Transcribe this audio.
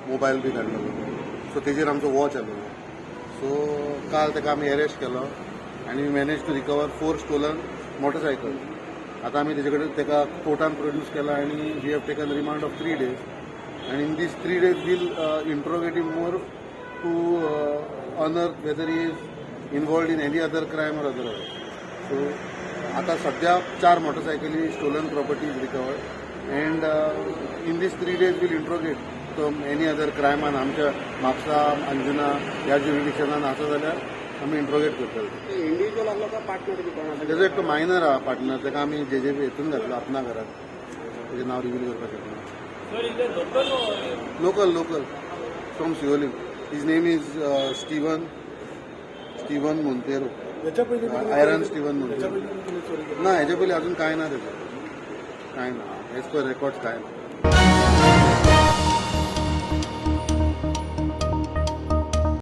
Mobile बी काडलेलो. So तेजेर आमचो वॉच आसलेलो. सो काल ताका आमी अरेस्ट केलो आनी manage to recover four stolen motorcycle. आतां आमी तेजे कडेन ताका कोर्टान प्रोड्यूस केला आनी we have taken remand of 3 days and in these 3 days we'll interrogate him more to unearth whether he is involved in any other crime or otherwise. So आता सध्या चार मोटरसायकली, stolen properties recovered and in these 3 days we'll interrogate तो any other क्रायमान आमच्या म्हापसा, अंजुना ह्या ज्युरिडिक्शनान आसा जाल्यार आमी interrogate करतले. इंडिव्हिज्युअल आसलो का पार्टनर बी कोण आसा? तेजो एकटो मायनर आहा पार्टनर. ताका आमी जे जे बी हेतून घातलो अपना घरात. तेजें नांव रिवील करपाक शकना. सर, इल्ले local? Local, local, from Siolim. His name is Steven, Steven Monteiro. याच्या पयलीं बी आयरन स्टीवन याच्या मोंतेरो. पयलीं बी तुमी चोरी केली? ना, हेच्या पयलीं अजून कांय ना तेजें, कांय ना. एज पर रेकॉर्ड कांय ना.